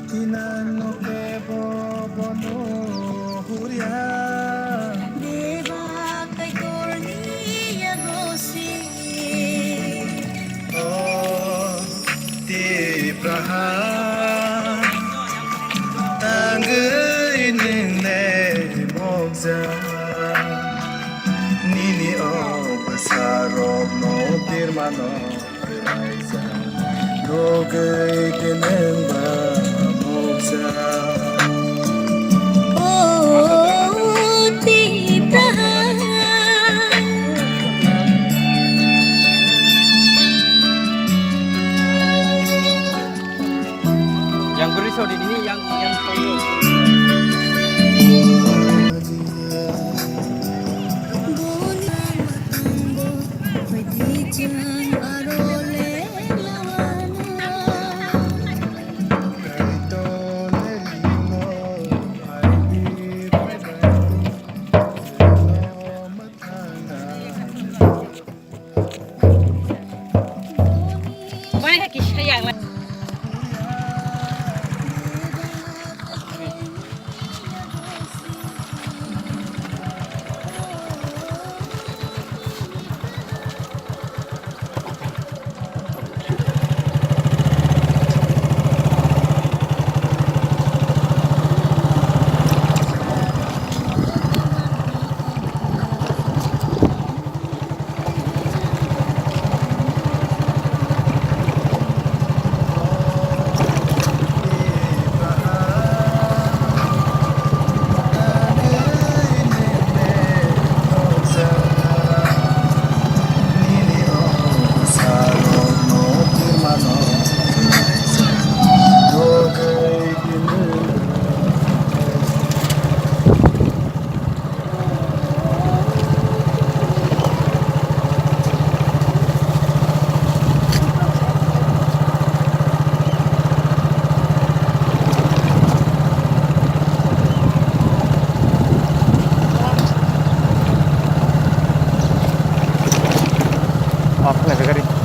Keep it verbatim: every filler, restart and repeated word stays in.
Kinano kebo bono huria. Deba kaitorni yago si. O Tipraha, tangwi nwng ne mokja. Nini o bwsarokno tirmano. Nugwi tini ba muksa. O Tita. Yang beri sodi ini yang yang sodi. Off na gari.